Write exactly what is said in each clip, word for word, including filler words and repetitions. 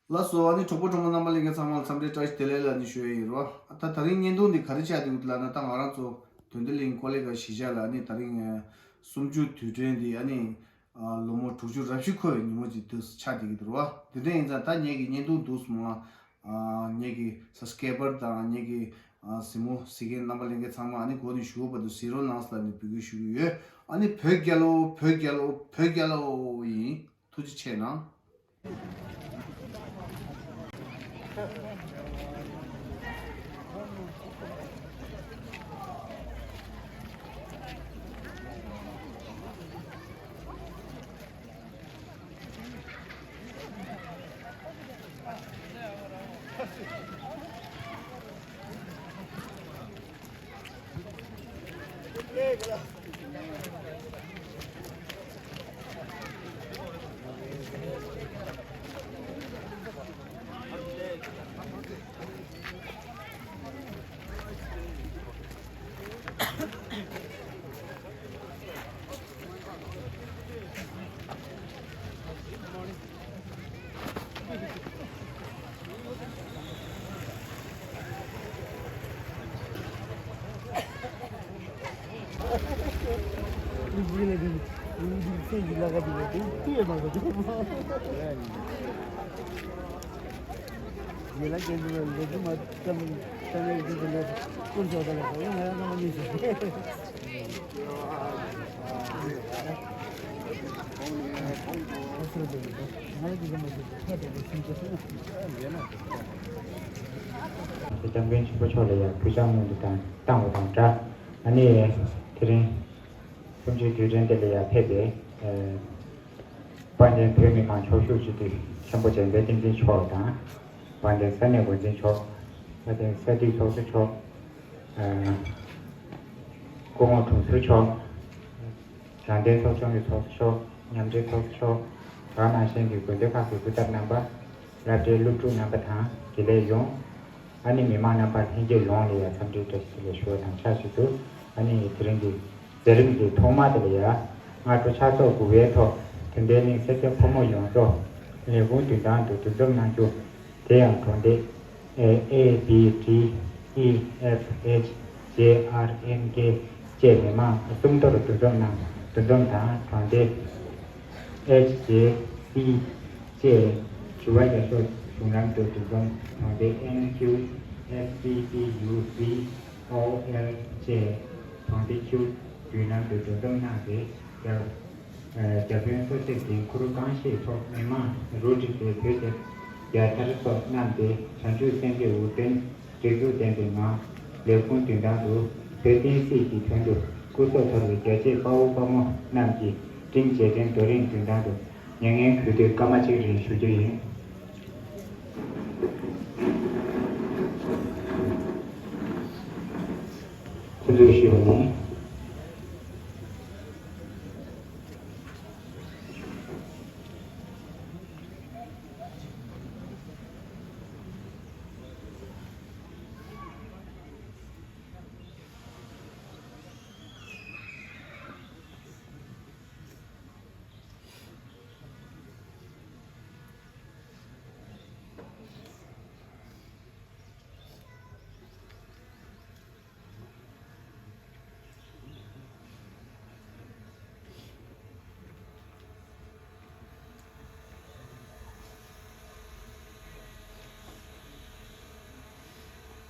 ལགས་སོ། ཨ་ནི་གྲོགས་པོ་གྲོགས་མོ་རྣམ་པ་ལྷན་རྒྱས་ཚང་མ་ལ་འཚམས་འདྲི་བཀྲ་ཤིས་བདེ་ལེགས་ལ་ནི་ཞུ་ཡ་ཡིན་རོ། ད་ད་རིང་བརྙན་ཐུང་འདི་ག་རེ་ཆགས་འདུག་ལབ་ན། ད་ང་རང་ཚོ་དོན་ལྡན་གླིང་ཀོ་ལི་གྷལ་གཞིས་ཆགས་ལ་ཨ་ནི་ད་རིང་ཨ་གསུམ་བཅུ་དུས་དྲན་འདི་ཨ་ནི་ཨ་ལོ་ངོ་དྲུག་ཅུ་རབ་བཞི་འཁོར་བའི་ཉིན་མོ་ཅིག་འདུག་ཆགས་བསྡད་ཀྱི་འདུག་རོ། དེ་འདྲ་ཡིན་ཙང་ད་ངེད་ཀྱི་བརྙན་ཐུང་འདུག་སོང་ང་། ཨ་ངེད་ཀྱི་སབ་སི་ཀེ་རའི་བར་དང་ངེད་ཀྱི་ཨ་གཟིགས་མོ་གཟིགས་མཁན་རྣམ་པ་ལྷན་རྒྱས་ཚང་མ་ཨ་ནི་འགོ་ནས་ཞུ་བ་དུ་གཟིགས་རོགས་གནང་ཟེར་ནས་འབོད་སྐུལ་ཞུ་གི་ཡོད། ཨ་ནི་བོད་རྒྱལ་ལོ། བོད་རྒྱལ་ལོ། བོད་རྒྱལ་ལོ་ཡིན། ཐུགས་རྗེ་ཆེ་གནང་། སྐྱབས་མགོན་ཆེན་པོ་མཆོག་ལ་ཡང་གུས་ཕྱག་སྔོན་དུ་བཏང་བ་དང་སྦྲགས། ཨ་ནི་དེ་རིང་གསུམ་བཅུའི་དུས་དྲན་དེ་ལ་ཡང་ཕེབས་པའི་དཔལ་ལྡན་བོད་མི་མང་ཆོག་ཤོག་སྤྱི་འཐུས་ཆེན་པོ་ལྕམ་དཔལ་བསྟན་འཛིན་མཆོག་དང་། དཔལ་ལྡན་ས་གནས་འགོ་འཛིན་མཆོག་དཔལ་ལྡན་ས་འཐུས་ཚོགས་གཙོ་མཆོག་སྐུ་ངོ་དྲུང་ཟུར་མཆོག་དྲང་བདེན་ཚོགས་ཆུང་གི་ཚོགས་གཙོ་མཆོག་མཉམ་འབྲེལ་ཚོགས་གཙོ་མཆོག་དེ་ནང་བཞིན་གྱི་དགོན་སྡེ་ཁག་གི་སྐུ་ཚབ་རྣམ་པ། སློབ་གྲྭའི་སློབ་ཕྲུག་རྣམ་པ་དང་དགེ་ལས་ཡོངས། ཨ་ནི་མི་མང་རྣམ་པ་ལྷན་རྒྱས་ཡོངས་ལ་ཡང་འཚམས་འདྲི་བཀྲ་ཤིས་བདེ་ལེགས་ཞུ་བ་དང་ཆབས་ཅིག་ཏུ། ཨ་ནི་དེ་རིང་གི་མཛད་རིམ་གྱི་ཐོག་མ་དེ་ལ་ཡང་སྔ་དྲོ་ཕྱག་ཚོགས་དགུ་པའི་ཐོག་དོན་ལྡན་གླིང་སེར་སྐྱ་ཕོ་མོ་ཡོངས་རྫོགས་ལས་ཁུངས་མདུན་ཐང་དུ་འདུ་འཛོམས་གནང་རྒྱུ། དེ་ཡང་གྲོང་སྡེ་A B D E F H J R N K བཅས་མི་མང་གསུམ་ཐོག་འདུ་འཛོམས་གནང་། འདུ་འཛོམས་དང་གྲོང་སྡེ་H J C བཅས་དྲི་བ་རྒྱག་ཕྱོགས་གཞུང་ལམ་དུ་འདུ་འཛོམས། གྲོང་སྡེ་N Q S P P U V O L བཅས་གྲོང་སྡེ་Q བདུན་ལམ་དུ་འདུ་འཛོམས་གནང་སྟེ། རྒྱ་རྒྱ་དཔོན་སོ་སོའི་འགན་འཁུར་རྐང་ཤེད་ཐོག་མི་མང་རུ་སྒྲིག་པའི་བོད་དེབ་རྒྱལ་དར་སོགས་བསྣམས་ཏེ། བྱང་ཆུབ་སེམས་དཔའི་དབུ་སྟོན་སྒྲིག་འཛུགས་ལྡན་པའི་ངང་ལས་ཁུངས་མདུན་ཐང་དུ་བོད་བསྟན་སྲིད་ཀྱི་དོན་དུ་སྐུ་སྲོག་ཐོར་བའི་རྒྱལ་གཅེས་དཔའ་བོ་དཔའ་མོ་རྣམས་ཀྱི་བཀྲིན་རྗེས་དྲན་རྡོ་རིང་མདུན་ཐང་དུ་མྱ་ངན་གུས་འདུད་སྐར་མ་གཅིག་རིང་ཞུ་རྒྱུ་ཡིན། ཁོང་ཚོས་ཞུས་པ་ནི།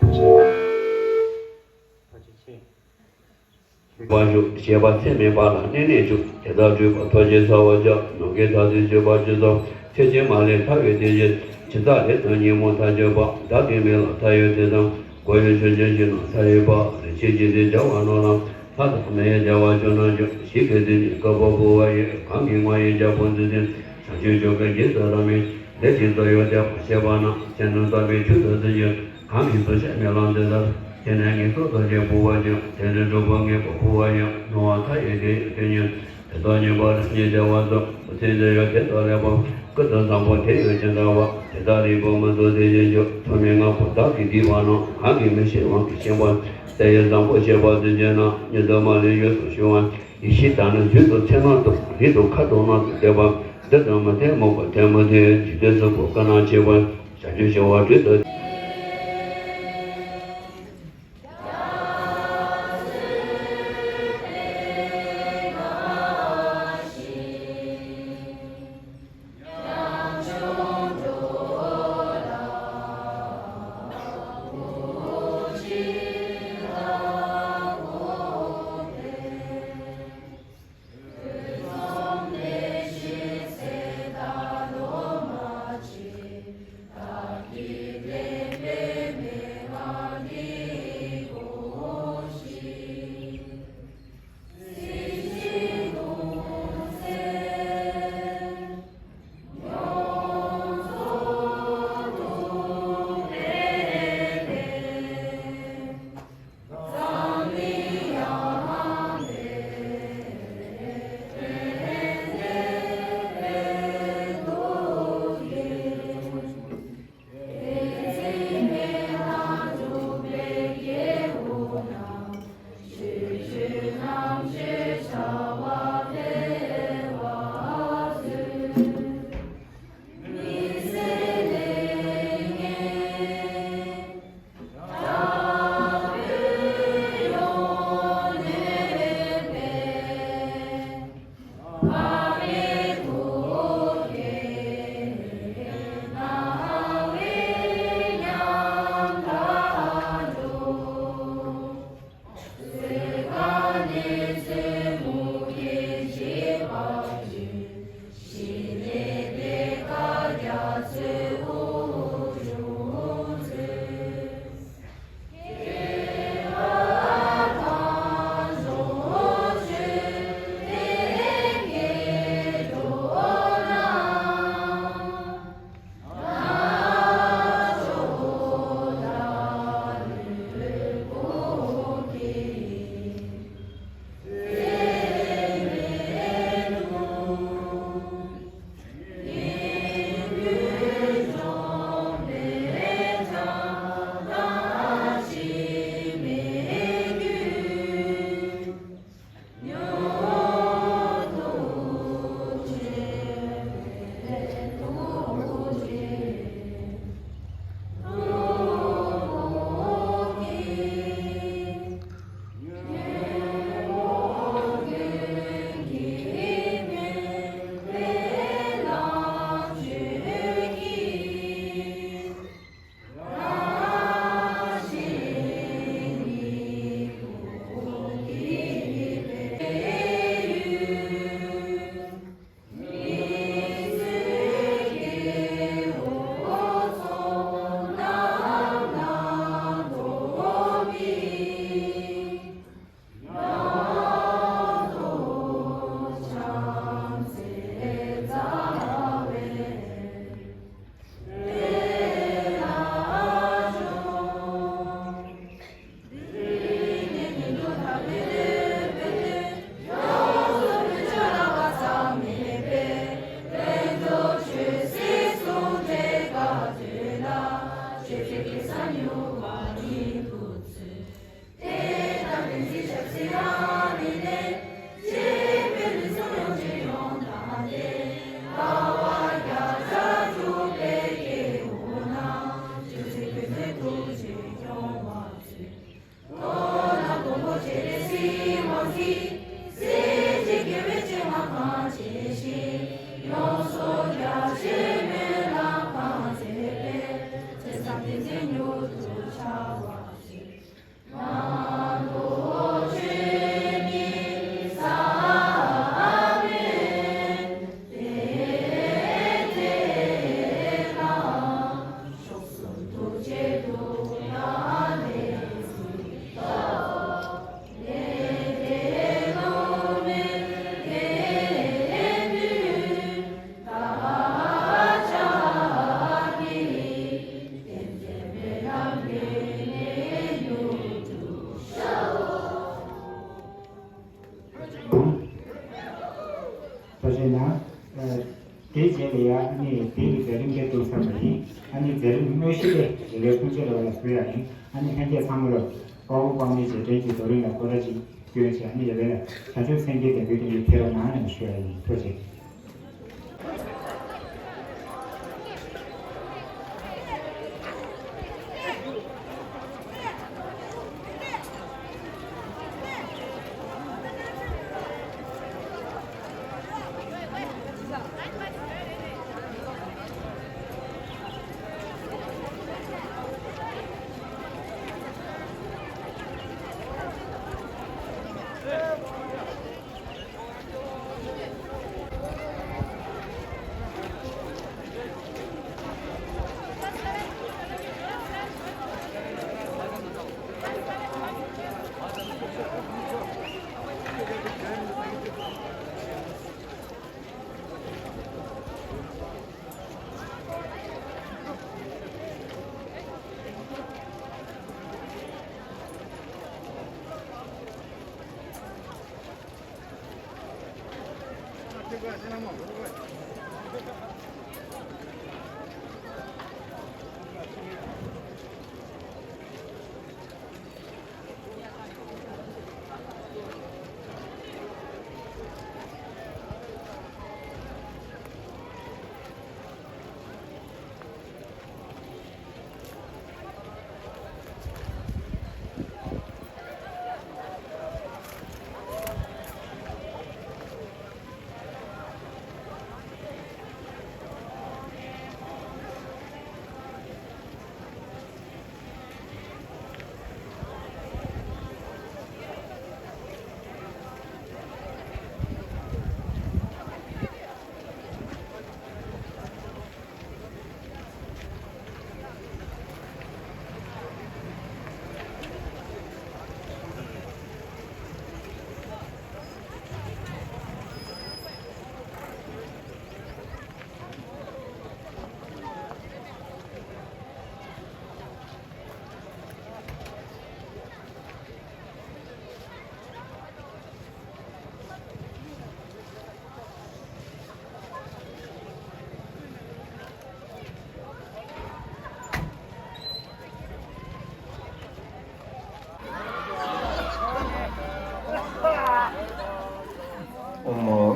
ཐུགས་རྗེ་ཆེ། པར་བཞུགས་ཞེས་པ་ཚད་མེད་པ་ལ་བསྣན་ནས་བཞུགས། དེ་དག་སྤྲུལ་པ་ཐོགས་བཅས་ཚ་བ་སྦྱར། ནམ་མཁའི་མཐའ་བརྩེགས་སྤྱོད་པ་སྤྱི་གཙུག་ཐེག་ཆེན་མ་ལུས་ཐར་པའི་གཏེར་ཆེན། ཇི་ལྟར་ལས་དང་ཉོན་མོངས་མཐའ་གཅོད་པ། བདག་གིས་མི་ལ་མཐའ་ཡས་དེ་དང་། སྒོ་ཡི་ཆོས་ཅན་ཞིག་ན་མཐའ་ཡས་པ། རིན་ཆེན་འཇིག་རྟེན་བྱ་བ་རྣམས་ལ། ལྷ་དང་མི་ཡི་བྱ་བ་ཅུང་ན་འཇུག །ཞིག་གི་དུས་ནི་བཀའ་བབས་བསྐུལ་བ་ཡི། གང་གིས་ང་ཡི་རྒྱལ་པོ་མཛོད་ཅིང་། བྱང་ཆུབ་མཆོག་གི་རྗེས་སུ་བདག་སྨིན། ལས་ཀྱི་རྩ་བའི་ཐེག་པ་ཤེས་པ་ན། ཆེས་མཐོའི་དམ་པའི་ཆོས་སུ་འཛིན་ཅིང་། གང་གིས་ཐུགས་བསྐྱེད་སྨོན་ལམ་འདི་ལྟར། དེ་ནས་ངན་སོང་ཐམས་ཅད་སྤོང་བར་བྱེད། དེ་ནས་འགྲོ་ཀུན་ངེས་པར་འཁོར་བ་ཡི། སྣང་བ་མཐའ་ཡས་དེ་ཡི་དེ་ཉིད། དེ་དག་ཉན་པར་རིམ་གྱིས་བྱ་བ་རྩོམ། བུ་ཚའི་མཛད་ཡུལ་དེ་དག་ལེགས་པར། ཀུན་ཏུ་བཟང་པོ་དེ་ཡོད་ཅེས་འདྲ་བ། དེ་དག་རིག་པ་མི་རྟོག་དེ་བཞིན་གྱུར། ཐོགས་མེད་ལྔ་པོ་བདག་གིས་བསྡུས་པ་རྣམས། གང་གིས་མི་ཤེས་དབང་གིས་ཤེས་པ། དེ་ཡི་བཟང་པོ་བཤད་པ་དེ་བྱས་ན། ཉིད་དུ་མ་ལུས་ཡོངས་སུ་ཞི་བ། ཡེ་ཤེས་དང་ནི་རྒྱུན་དུ་མཚན་མ་སྟོབས། རིགས་དང་མཁའ་འགྲོ་རྣམས་སུ་བསྟོད་པ། དེ་དང་མ་དེ་རྨོངས་པ་དེ་མ་དེ་འཇིག་རྟེན་གསུམ་པོ་དཀར་ནག་གཅིག་པ་བྱང་ཆུབ་ཤེས་པ་དྲུག་ཏུ། ཐུགས་རྗེ་གནང་། ཨ། དེའི་རྗེས་ལ་ཡང་ཨ་ནི་དེ་ཡི་མཛད་རིམ་དེ་གཏོང་ཚར་བ་ཡིན། ཨ་ནི་མཛད་རིམ་དངོས་གཞི་དེ་རེ་རེ་སྐུ་མཆེད་ལ་ཕུལ་ཡ་ཡིན། ཨ་ནི་ལྷན་རྒྱས་ཚང་མ་ལ་དཔའ་བོ་དཔའ་མོའི་རྗེས་དྲན་གྱི་རྡོ་རིང་ལ་སྐོར་ར་ཅིག་སྐྱོན་བྱས། ཨ་ནི་རེ་རེ་ལ་བྱང་ཆུབ་སེམས་བསྐྱེད་དང་འབུལ་དེ་ཉིད་ཕེབས་རོགས་གནང་ནས་ཞུ་ཡ་ཡིན། ཐུགས་རྗེ་ཆེ། ཨོཾ་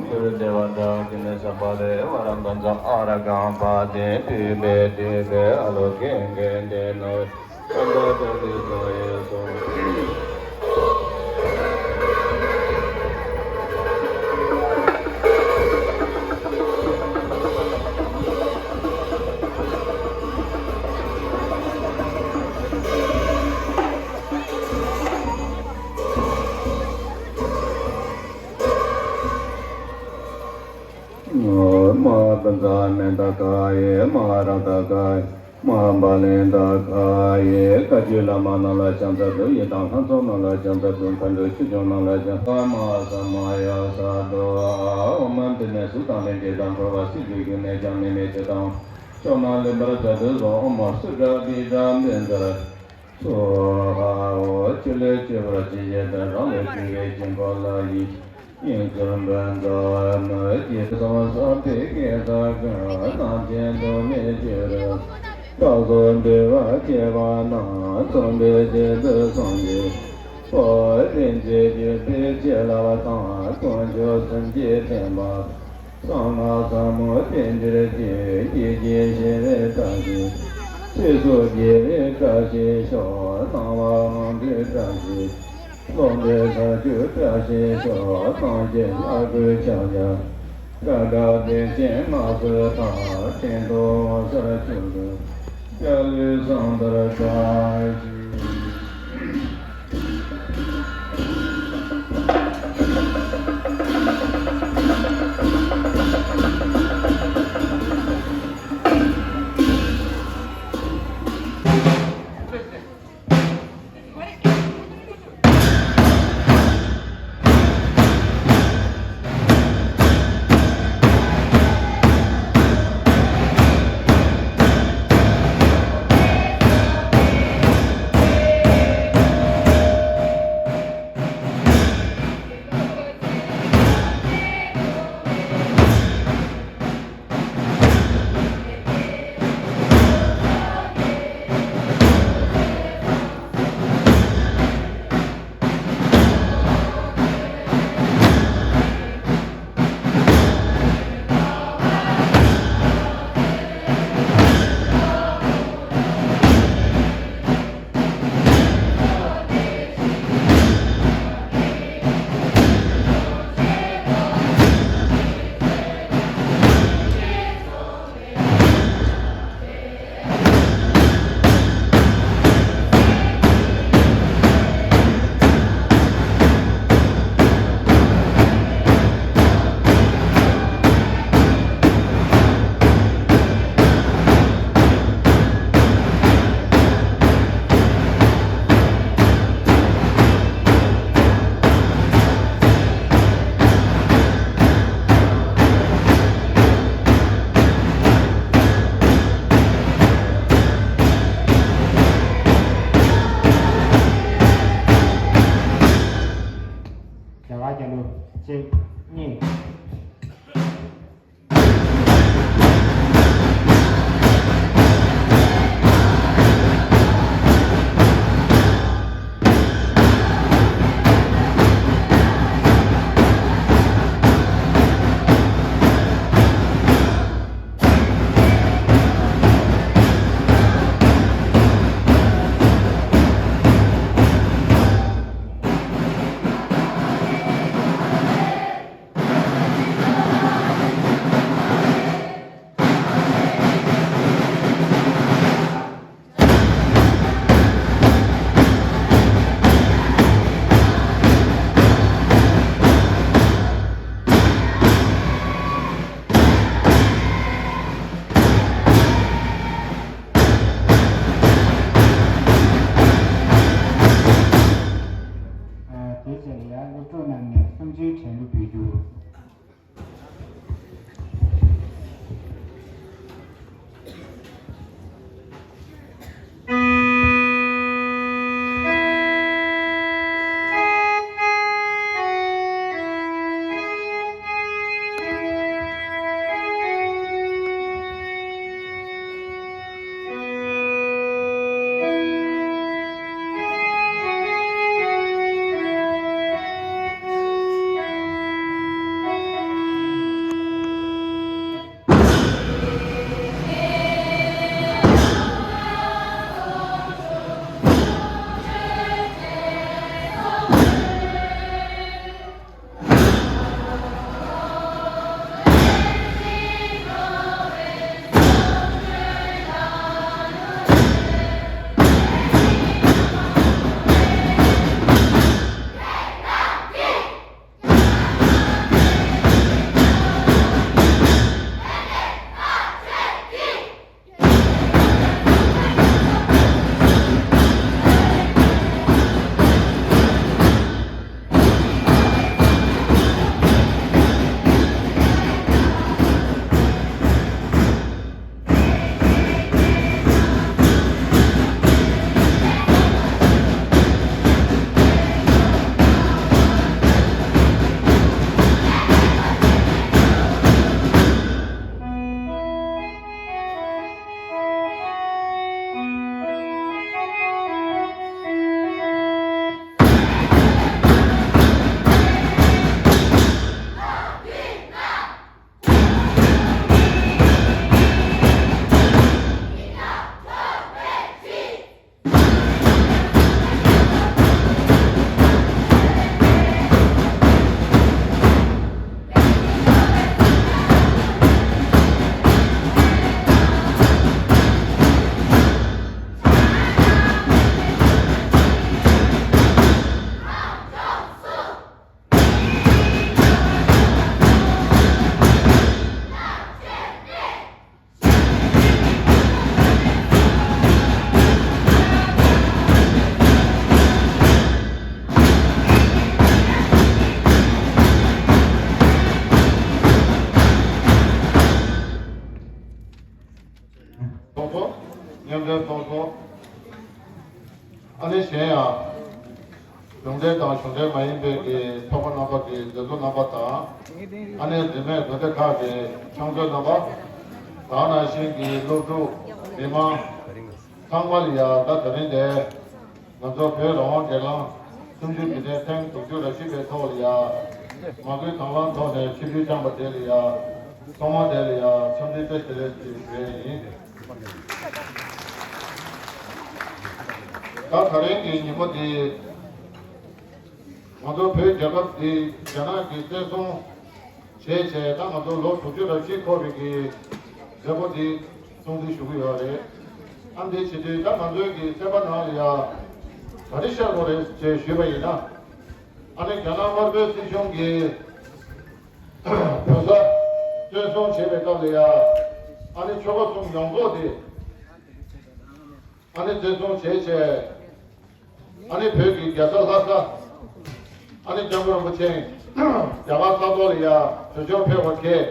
གུ་རུ་དེ་ཝ་ཏཱ་ཀི་ནི་སམྦྷ་ཝ་ར་གམ་ས་ཨ་ར་གམ་པ་ཏི་པི་མེ་ཏི་བེ་ཨ་ལོ་ཀེ་ཀེ་ཏེ་ནོ། མ་པ་ཛ་མན་ད་ག་ཡེ་མ་ར་ད་ག་ཡེ། མ་བ་ལན་ད་ག་ཡེ། བཀའ་བརྒྱུད་བླ་མ་རྣམས་ལ་ཕྱག་འཚལ་ལོ། ཡི་དམ་ལྷ་ཚོགས་རྣམས་ལ་ཕྱག་འཚལ་ལོ། མཁའ་འགྲོ་ཆོས་སྐྱོང་རྣམས་ལ་ཕྱག་འཚལ་ལོ། མ་ས་མ་ཡ་ས་དོ། ཨ་ཨོཾ་མ་འདི་ནས་གཟུགས་དང་ལྷན་ཅིག་ཏུ་འཁོར་བ་སྲིད་པའི་རྒྱུ་ནས་ཀྱང་མི་མེད་ཅེས་དང་། ཕྱོགས་རྣམས་ལུས་འཕགས་བྱ་དུར་སོགས། ཨོཾ་སུ་དྲ་པི་དྲ་བྷན་དྷ་སྭཱ་ཧཱ། ཆོས་ལས་སྐྱེ་བར་བྱེད་ཅེས་དང་། རང་ལས་སྐྱེ་བའི་སྐྱེ་འགོག་ལ་ཡི་ཡིན་ཚུལ་བྷན་དྷ་མུ་ཁྱེད་གསང་བ་སངས་རྒྱས་ཀྱི་ས་ཀུན་རྣམ་མཁྱེན་ཐོགས་མེད་ཕྱིར། བདག་སོགས་འདུལ་བར་བྱེད་པ་རྣམས། མཚུངས་པའི་ཆེད་དུ་སངས་རྒྱས་པ། ལྷན་ཅིག་གྱུར་པའི་བྱིན་རླབས་དང་། དཀོན་མཆོག་གསུམ་གྱི་བསྟན་པ། གསང་སྔགས་ཟབ་མོ་སྟེ་འདིར་གྱིས། བགྱིས་ཤིང་བཤད་པའི་བཀྲ་ཤིས་ཤོག་ཚེ་སྲོག་རྒྱས་པའི་བཀྲ་ཤིས་ཤོག་སྣང་བ་མང་པོའི་བཀྲ་ཤིས། བློ་འདས་ས་བཅུ་བཀྲ་ཤིས་ཤོག་སངས་རྒྱས་ལྷ་སྐུའི་ཕྱག་རྒྱ། སྒྲ་གྲགས་བདེ་ཆེན་སྔགས་སུ་ཐལ། ཕྲེང་རྡོག་འོད་གསལ་ཆོས་སྐུ། འཇའ་ལུས་བཟང་པོར་བཀྲ་ཤིས། རྒྱ་གར་རྒྱལ་གླུ་གཅིག་གཉིས། ཚོགས་མཉམ་འབྲེལ་ཚོགས་གཙོ། ཨ་ནི་གཞན་ཡང་གཞུང་འབྲེལ་དང་གཞུང་འབྲེལ་མ་ཡིན་པའི་གི་ཚོགས་པ་རྣམ་པ་གི་མཛད་གཙོ་རྣམ་པ་དང་། ཨ་ནི་རིས་མེད་དགོན་སྡེ་ཁག་གི་ཕྱག་མཛོད་རྣམ་པ། ད་ག་ནང་བཞིན་གྱི་སློབ་ཕྲུག་མི་མང་ཚང་མ་ལ་ཡང་ད་དེ་རིང་འདིར་ང་ཚོ་བོད་རང་དབང་སྒེར་ལངས་གསུམ་བཅུའི་དུས་དྲན་ཐེངས་དྲུག་ཅུ་རེ་བཞི་པའི་ཐོག་ལ་ཡང་མ་བསྐུལ་དང་བླངས་ཐོག་ནས་ཆིབས་བསྒྱུར་བསྐྱངས་པ་དེ་ལ་ཡང་ཚང་མ་དེ་ལ་ཡང་འཚམས་འདྲི་བཀྲ་ཤིས་བདེ་ལེགས་ཞུ་ཡས་ཡིན། ད་ད་རིང་གི་ཉིན་མོ་འདི་ང་ཚོ་བོད་རྒྱལ་ཁབ་འདི་རྒྱ་ནག་གིས་བཙན་བཟུང་བྱས་བྱས་ད་ང་ཚོ་ལོ་དྲུག་ཅུ་རེ་བཞི་འཁོར་བའི་གི་མཛད་སྒོ་འདི་སྲུང་བརྩི་ཞུ་གི་ཡོད་རེད། ཨ་འདི་བྱེད་དུས་ད་ང་ཚོའི་གི་སེམས་པ་ནང་ལ་ཡ་ག་རེ་ཤར་དགོས་རེད་ཅེས་ཞུས་པ་ཡིན་ན། ཨ་ནི་རྒྱ་ནག་དམར་པོའི་སྲིད་གཞུང་གིས་བོད་ས་བཙན་བཟུང་བྱས་པའི་སྐབས་ལ་ཡ། ཨ་ནི་ཆོལ་ཁ་གསུམ་ཡོངས་རྫོགས་དེ་ཨ་ནི་བཙན་བཟུང་བྱས་བྱས། ཨ་ནི་བོད་ཀྱི་རྒྱལ་ས་ལྷ་ས། ཨ་ནི་སྐྱབས་མགོན་རིན་པོ་ཆེ་རྒྱ་གར་ས་ཐོག་ལ་ཡ་བྲོས་བྱོལ་ཕེབས་པ་གས།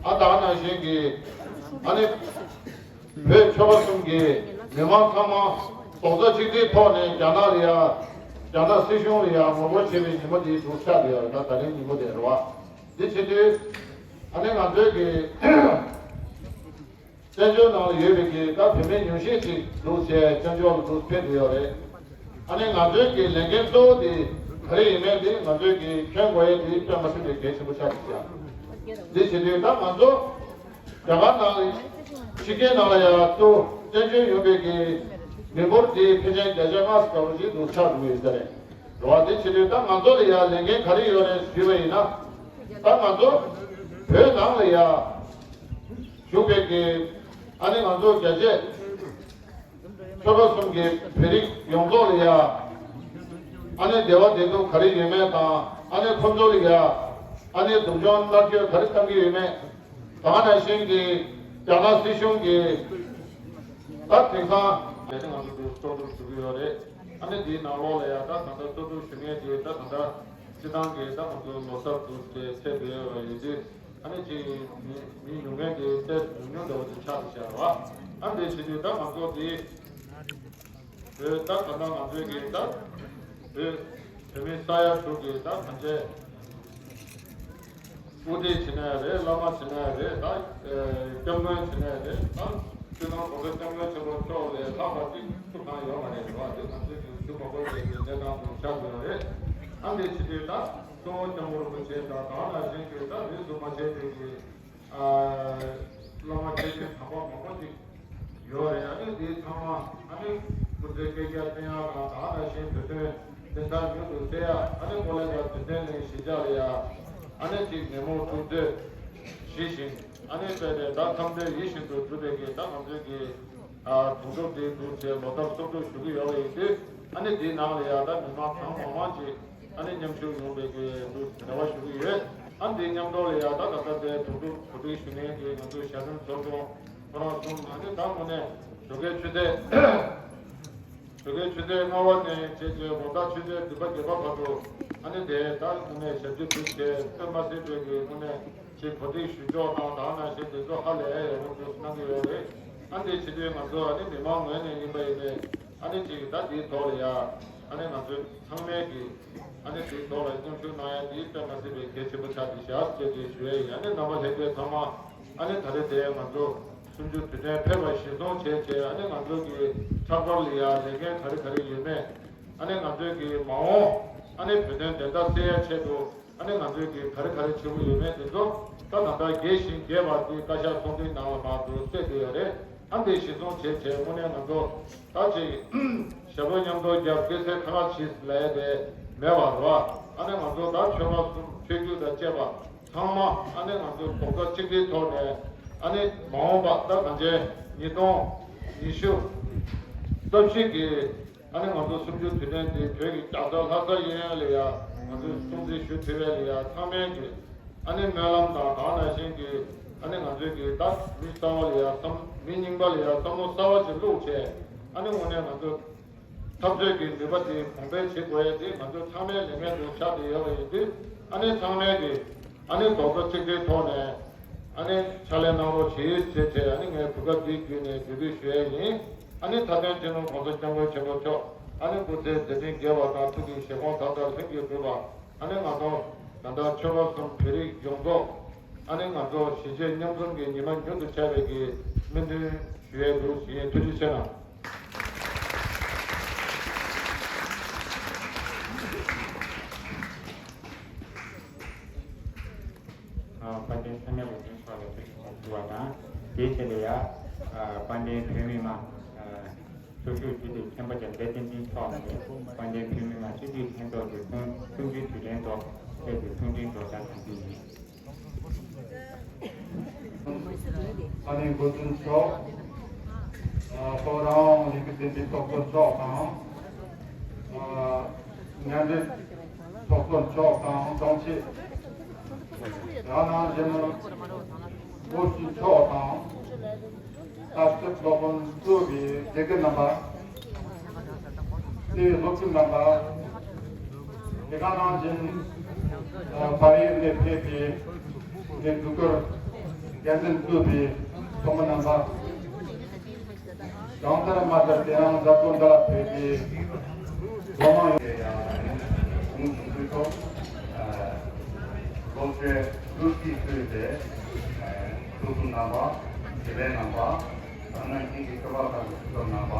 ཨ་ད་ག་ནང་བཞིན་གྱི་ཨ་ནི་བོད་ཆོལ་ཁ་གསུམ་གྱི་མི་མང་ཚང་མ་རྡོག་རྩ་གཅིག་སྒྲིལ་ཐོག་ནས་རྒྱ་ནག་ལ་ཡ་རྒྱ་ནག་སྲིད་གཞུང་ལ་ཡ་ངོ་རྒོལ་བྱེད་པའི་ཉིན་མོ་འདི་འདུག་ཆགས་ཡོད་རེད། ད་ད་རིང་ཉིན་མོ་དེ་རེད་བ། འདི་བྱེད་དུས་ཨ་ནི་ང་ཚོའི་གི་བཙན་བྱོལ་ནང་ལ་ཡོད་པའི་གི་ད་བོད་མི་ཉུང་ཤས་ཤིག་འདུག་བྱས་བཙན་བྱོལ་ལ་འདུག་ཕེབས་བསྡད་ཡོད་རེད། ཨ་ནི་ང་ཚོའི་གི་ལས་འགན་གཙོ་བོ་དེ་ག་རེ་ཡིན་མིན་དེ་ང་ཚོའི་གི་མཁྱེན་དགོས་ཡས་དེ་དཔེ་མ་སྲིད་པའི་གལ་ཆེན་པོ་ཆགས་ཀྱི་ཡོད། འདི་བྱེད་དུས་ད་ང་ཚོ་རྒྱ་གར་ནང་ལ་ཕྱི་རྒྱལ་ནང་ལ་ཡང་ཏུ་བཙན་བྱོལ་ཡོད་པའི་གི་མི་འབོར་དེ་ཕལ་ཆེར་བརྒྱ་ཆ་ལྔ་ཙམ་ཞིག་འདུག་ཆགས་འགྲོ་གི་ཡོད་ས་རེད། རེད་བ། འདི་བྱེད་དུས་ད་ང་ཚོ་ལ་ཡང་ལས་འགན་ག་རེ་ཡོད་རེད་ཞུས་པ་ཡིན་ན། ད་ང་ཚོ་བོད་ནང་ལ་ཡང་བཞུགས་པའི་གི་ཨ་ནི་ང་ཚོ་རྒྱ་ཆེ་ཆོལ་ཁ་གསུམ་གྱི་བོད་རིགས་ཡོངས་རྫོགས་ལ་ཡ་ཨ་ནི་བདེ་བ་བདེ་སྡུག་ག་རེ་ཡོད་མེད་དང་། ཨ་ནི་ཁོ་ཚོ་ལ་ཡ་ཨ་ནི་སྡུག་སྦྱོང་མནར་གཅོད་ག་རེ་བཏང་གི་ཡོད་མེད། ད་ག་ནང་བཞིན་གྱི་རྒྱ་ནག་སྲིད་གཞུང་གིས་ད་དེང་སང་ལས་དེ་ང་ཚོ་གཙོ་བོར་ཞུ་གི་ཡོད་རེད། ཨ་ནི་འདིའི་ནང་ལོགས་ལ་ཡ་ད་ད་ལྟ་གཙོ་བོར་ཞུ་མཁན་གྱི་ད་ད་ལྟ་སྤྱི་བཏང་གི་ད་ང་ཚོ་ལོ་གསར་དུ་དེ་ཚེས་འདི་ཡོད་པ་ཡིན་དུས། ཨ་ནི་ཅིག་མི་མི་ཉུང་མཁན་དེ་ཏོག་ཙམ་ཉུང་ཉུང་འདྲ་བོ་ཅིག་ཆགས་བཞག་པ། ཨ་འདི་བྱེད་དུས་ད་ང་ཚོ་དེ་བོད་ད་ག་ད་ང་ཚོའི་གི་ད་བོད་བོད་མི་ས་ཡ་དྲུག་གི་ད་གང་བྱས་དབུ་ཁྲིད་བྱེད་ན་ཡང་རེད། བླ་མ་བྱེད་ན་ཡང་རེད། ད་སྐྱབས་མགོན་བྱེད་ན་ཡང་རེད། ད་སྤྱི་ནོར་གོང་ས་སྐྱབས་མགོན་ཆེན་པོ་མཆོག་ལས་ལྷག་པ་ཅིག་ཐུགས་གང་ཡོད་མ་རེད་བ། དེ་ང་ཚོའི་གི་ཞུ་མ་དགོས་པའི་གི་གནས་སྟངས་དུ་ཆགས་ཡོད་རེད། ཨ་འདི་བྱེད་དུས་ད། གཙོ་བོ་སྐྱབས་མགོན་རིན་པོ་ཆེ་དང་ད་ག་ནང་བཞིན་གྱི་ད་རིས་སུ་མ་ཆད་པའི་གི་ཨ་བླ་མ་མཁན་ཆེན་དམ་པ་མང་པོ་ཅིག་ཡོད་རེད། ཨ་ནི་དེ་ཚང་མ་ཨ་ནི་སྐུ་ཚེ་བསྐལ་བརྒྱར་བརྟན་ཡག་དང་ད་ག་ནང་བཞིན་བོད་དོན་བདེན་མཐའ་མྱུར་དུ་གསལ་ཡག་ཨ་ནི་སྐོར་ལ་ཡང་རྒྱུན་ལྡན་གླིང་གཞིས་ཆགས་ལ་ཡང་ཨ་ནི་ཅིག་ནད་མུག་འཁྲུག་རྩོད་ཞི་ཞིང་ཨ་ནི་སྤེལ་ཏེ་ད་ཁམས་བདེ་ཡིད་བཞིན་དུ་འགྲུབ་པའི་གི་ད་ང་ཚོའི་གི་ཨ་གྲོང་ཚོ་དེའི་འདུག་ཅེས་ལོ་ལྟར་གསོག་སྒྲུབ་ཞུ་གི་ཡོད་པ་ཡིན་དུས། ཨ་ནི་དེའི་ནང་ལ་ཡང་ད་མི་མང་གང་མང་མང་ཅིག་ཨ་ནི་མཉམ་ཞུགས་ཡོང་བའི་གི་འདུག་རེ་བ་ཞུ་གི་ཡོད། ཨ་ནི་དེའི་མཉམ་དུ་ལ་ཡང་ད་ད་ལྟ་དེ་གྲོང་ཚོ་གོ་སྒྲིག་ཞུ་མཁན་གྱི་ང་ཚོའི་ཞལ་འདོན་ཚོགས་ཆུང་ཁོ་རང་གསུམ། ཨ་ནི་ད་དངོས་གནས་ཞོགས་ཀའི་ཆུ་ཚོད་ཞོགས་ཀའི་ཆུ་ཚོད་ལྔ་པ་ནས་བྱས་རྗེས་ལོ་ལྟར་ཆུ་ཚོད་བདུན་པ་བརྒྱད་པ་བར་དུ་ཨ་ནི་དེ་ད་དངོས་གནས་ཞབས་ཕྱི་སྒྲུབ་བྱས་དཔེ་མ་སྲིད་པའི་གི་དངོས་གནས། ཅིག་གོ་སྒྲིག་ཞུ་ཕྱོགས་དང་ད་ག་ནང་བཞིན་དེ་ཚོ་ཧ་ལས་ཡག་པོ་འདུག་གནང་གི་ཡོད་རེད། ཨ་འདི་བྱེད་དུས་ང་ཚོ་ཨ་ནི་མི་མང་ངོས་ནས་ཡིན་པ་ཡིན་ནའི་ཨ་ནི་ཅིག་ད་དེའི་ཐོག་ལ་ཡ་ཨ་ནི་ང་ཚོ་ཚང་མས་ཀྱི་ཨ་ནི་དེའི་ཐོག་ལ་མཉམ་ཞུགས་གནང་ཡ་དེ་དཔེ་མ་སྲིད་པའི་གལ་ཆེན་པོ་ཆགས་ཀྱི་བཞག་ཅེས་ཀྱི་ཞུ་ཡ་ཡིན། ཨ་ནི་རྣམ་པ་ལྷན་རྒྱས་ཚང་མ་ཨ་ནི་ད་རེས་དེ་ང་ཚོ་གསུམ་བཅུ་དུས་དྲན་ཕེབས་པ་གཞིར་བཟུང་བྱས་བྱས་ཨ་ནི་ང་ཚོ་གི་ཕྱག་བར་ལ་ཡ་ལས་འགན་ག་རེ་ག་རེ་ཡོད་མེད་ཨ་ནི་ང་ཚོ་གི་མ་འོངས་ཨ་ནི་བོད་དོན་བདེན་མཐའ་གསལ་ཡ་ཆེད་དུ། ཨ་ནི་ང་ཚོའི་གི་ག་རེ་ག་རེ་བྱེད་དགོས་ཡོད་མེད་དེ་ཚོ་ད་ད་ལྟ་རྒྱས་ཤིང་རྒྱས་པ་དེ་བཀའ་ཤག་ཚོགས་འདུའི་ནང་ལ་མར་དུ་གསལ་བསྡད་ཡོད་རེད། ཨ་འདི་གཞི་བཟུང་བྱས་བྱས་དངོས་གནས་ང་ཚོ་ད་ཅིག་ཞབས་བྲོ་མཉམ་དུ་རྒྱབ་སྐད་ཆ་ཁ་ཁ་བྱེད་ལས་དེ་མེད་པ་རེད་བ། ཨ་ནི་ང་ཚོ་ད་ཆོལ་ཁ་གསུམ་ཆོས་བརྒྱུད་དང་བཅས་པ་ཚང་མ་ཨ་ནི་ང་ཚོ་རྡོག་རྩ་གཅིག་སྒྲིལ་ཐོག་ནས་ཨ་ནི་མ་འོངས་པ་ད་གང་ཅི་ཉིས་སྟོང་ཉི་ཤུ་རྩ་བཞི་གི་ཨ་ནི་ང་ཚོ་གསུམ་བཅུ་དུས་དྲན་འདི་བོད་ཀྱི་རྒྱལ་ས་ལྷ་ས་གཡས་གཡོན་ལ་ཡ་ང་ཚོས་སྲུང་བརྩི་ཞུ་ཐུབ་པ་ལ་ཡ་ཚང་མས་ཀྱི་ཨ་ནི་སྨོན་ལམ་དང་ད་ག་ནང་བཞིན་གྱི་ཨ་ནི་ང་ཚོས་ཀྱི་ད་མི་གསར་པ་ལ་ཡ་བསམ་མི་རྙིང་པ་ལ་ཡ་བསམ་བློ་གསར་པ་ཅིག་བླུགས་བྱས་ཨ་ནི་དངོས་གནས་ང་ཚོ་འཐབ་རྩོད་ཀྱི་ནུས་པ་དེ་གོང་འཕེལ་བྱེད་དགོས་ཡ་དེ་ང་ཚོ་ཚང་མའི་ལས་འགན་དུ་ཆགས་བསྡད་ཡོད་པ་ཡིན་དུས་ཨ་ནི་ཚང་མས་ཀྱི་ཨ་ནི་རྡོག་རྩ་གཅིག་སྒྲིལ་ཐོག་ནས་ ཨ་ནི་ཕྱག་ལས་གནང་རོགས་ཞེས་ཞེས་བྱས། ཨ་ནི་ངས་གོ་སྐབས་འདིའི་བརྒྱུད་ནས་འབོད་སྐུལ་ཞུ་ཡས་ཡིན། ཨ་ནི་མཐའ་དོན་སྤྱི་ནོར་༸གོང་ས་༸སྐྱབས་མགོན་ཆེན་པོ་མཆོག་ཨ་ནི་སྐུ་ཚེ་མཛད་འཕྲིན་རྒྱས་པ་དང་ཐུགས་ཀྱི་བཞེད་དགོངས་དག་དང་ལྷུན་གྱིས་གྲུབ་པ། ཨ་ནི་ང་ཚོ་ད་ལྟ་ཆོལ་ཁ་གསུམ་བོད་རིགས་ཡོངས་རྫོགས། ཨ་ནི་ང་ཚོ་གཞིས་བྱེས་མཉམ་འཛོམས་ཀྱི་ཉི་མ་མྱུར་དུ་འཆར་བའི་གི་སྨོན་འདུན་ཞུ་ཡས་འདུག་ཞེས། ཐུགས་རྗེ་ཆེ་གནང་། དཔལ་ལྡན་ས་གནས་འགོ་འཛིན་མཆོག་ལ་ཐུགས་རྗེ་ཆེ་ཞུ་བ་དང་། དེའི་རྗེས་ལ་ཡ་དཔལ་ལྡན་བོད་མི་མང་ཚོགས་ཞུགས་སྤྱི་འཐུས་ཁྱད་འཕགས་ཀྱི་ལས་བྱེད་འཛིན་མཆོག་ནས་དཔལ་ལྡན་བོད་མི་མང་སྤྱི་འཐུས་ལྷན་ཚོགས་ཀྱི་ཚོགས་ཚོགས་འདུའི་དུས་དྲན་ཐོག་ཕེབས་པའི་ཚོགས་འདུའི་མགོ་བཅར་དང་དེ་ཡིན། ཨ་ནི་འགོ་འཛིན་མཆོག་ཨ་ཁོ་རང་ལས་ཀྱི་འཛིན་པའི་ཚོགས་གཙོ་མཆོག་དང་། ཨ་མཉམ་འབྲེལ་ཚོགས་གཙོ་མཆོག་དང་དྲུང་ཆེ། ཡང་ན་གཞོན་ནུ་སློབ་ཕྲུག་མཆོག་དང་། ལྟ་ཞིབ་སློབ་དཔོན་གཙོས་པའི་སྡེ་དགེ་རྣམ་པ། ལྟེ་བའི་སློབ་ཕྲུག་རྣམ་པ། དེ་ག་ནང་བཞིན་བལ་ཡུལ་ནས་ཕེབས་པའི་ངའི་དུས་འཁོར་རྒྱལ་མཚན་གཙོས་པའི་ཚོགས་མི་རྣམ་པ། གང་ལྟར་མ་ལྟར་དེ་རིང་མཛད་སྒོ་འདི་ལ་ཕེབས་པའི་མདོ་སྨད་ཡོངས་ཀྱི་ཡང་གུང་གཞུང་གི་ཐོག་སློབ་གྲྭའི་སློབ་སྤྱི་གཙོས་པའི་ཚོགས་གཙོ་རྣམ་པ། དགེ་ལས་རྣམ་པ། ད་ནང་བཞིན་གྱི་ཆོལ་ཁ་ཁག་གི་སྐུ་ཚབ་རྣམ་པ།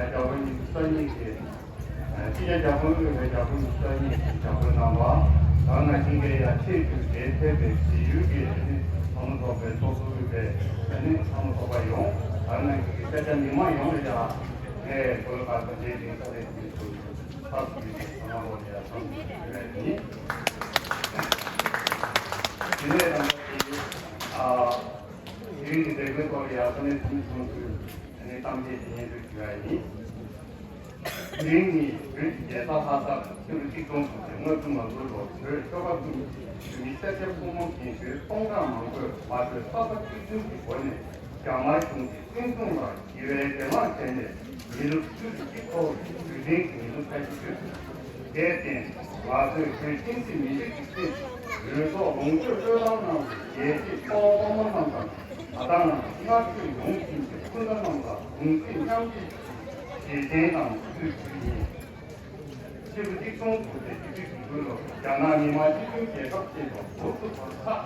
རྒྱ་བོད་གཉིས་ས་གཉིས་ཀྱི་སྤྱི་ཁྱབ་རྒྱ་དཔོན་དབུས་པའི་རྒྱ་དཔོན་གཉིས་ས་གཉིས་ཀྱི་རྒྱ་དཔོན་རྣམ་པ། ད་ནང་བཞིན་གྱི་ཡ་ཆེས་མཐོའི་མཛད་འཕྲིན་པའི་བལ་ཡུལ་གྱི་ཨ་ནི་ཚོགས་མི་ཚོགས་པའི་ཚོགས་གཙོ་དབུས་པའི་ཨ་ནི་ཚོགས་མི་ཚོགས་པ་ཡོངས། ད་ནང་བཞིན་གྱི་ཤར་རྒྱག་མི་མང་ཡོངས་ལ་ཡ་ངས་གོ་ལ་ཁག་ཏུ་མཛད་ཅིང་ས་ལས་ཀྱི་ཚུལ་ཕབ་ཀྱི་ཚང་མ་ལོ་ཡ་ཚང་ཞུ་ཡ་ཡིན། དེ་ནས་ད་ལྟ་ཨ། དེ་རིང་གི་མཛད་སྒོའི་ཐོག་ལ་ཡ་ས་གནས་ཐོན་ཚོགས་ཀྱི་ཨ་ནི་གཏམ་བཤད་ཅིག་སྙན་སྒྲོན་ཞུ་ཡ་ཡིན། དེ་རིང་ནི་བོད་ཀྱི་རྒྱལ་ས་ལྷ་སར་ཆུ་ཚོད་གཅིག་སྟོང་དྲུག་བརྒྱ་ལྔ་བཅུ་ང་དགུ་ལོར་བོད་ཆོལ་ཁ་གསུམ་གྱི་བོད་མི་སེར་སྐྱ་ཕོ་མོ་རྒན་གཞོན་སྟོང་ཕྲག་མང་པོས་མ་གྲོས་ས་ས་གཅིག་མཐུན་གྱི་སྒོ་ནས་རྒྱ་དམར་གཞུང་གི་བཙན་བཟུང་ལ་ཞི་བའི་གྱེན་ལངས་བྱས་ནས་མི་རབས་བཅུ་དྲུག་གི་ཐོག་གི་དུས་དྲན་གྱི་ཉིན་མོ་ཆགས་ཀྱི་ཡོད། དེར་བརྟེན་ང་ཚོས་བོད་ཁྱིམ་མཚེས་མི་རིགས་ཀྱི་ཆེད་དུ་རུས་ཚོགས་ལོངས་སྤྱོད་སྤྲོད་ལམ་གནང་བའི་རྒྱལ་གཅེས་གཙོ་བོ་དཔའ་མོ་རྣམས་དང་། ད་ལྟའང་སྔར་ཆད་ཡོང་བཞིན་པའི་སྤུན་ཟླ་རྣམས་ལ་གདུང་སེམས་མཉམ་སྐྱེད་ཀྱི་རྗེས་དྲན་དང་གུས་བཏུད་ཡིན། ཆེད་དུ་གཅིག་མཚུངས་དགོས་པའི་སྤྱི་འཐུས་ཀྱི་དགོས་ལོ་རྒྱ་ནག་མི་དམངས་སྤྱི་མཐུན་རྒྱལ་ཁབ་ཅེས་པ་བོད་དུ་བར་ཐག་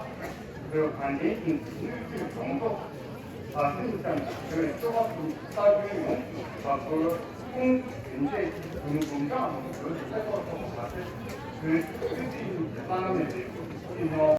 བོད་གངས་ཅན་ཞིང་གི་སྣོད་བཅུད་ཡོངས་རྫོགས་ཟ་ཟིང་ཙམ་གྱི་བོད་ཆོལ་ཁ་གསུམ་གྱི་ས་ཁུལ་ཡོངས་སུ་བབས་སྐོར་ཁོང་གི་དོན་ཆེད་ཀྱི་དགུང་དགུང་གྲངས་ལ་བོད་ཀྱི་ཐད་གཏོགས་ཐོག་མ་ཟད་བོད་ཀྱི་སྤྱི་འཐུས་གཉིས་ཀྱི་ས་ན་མེད་པའི་སྐུ་ཚེ་ཐུབ་ཡོང་།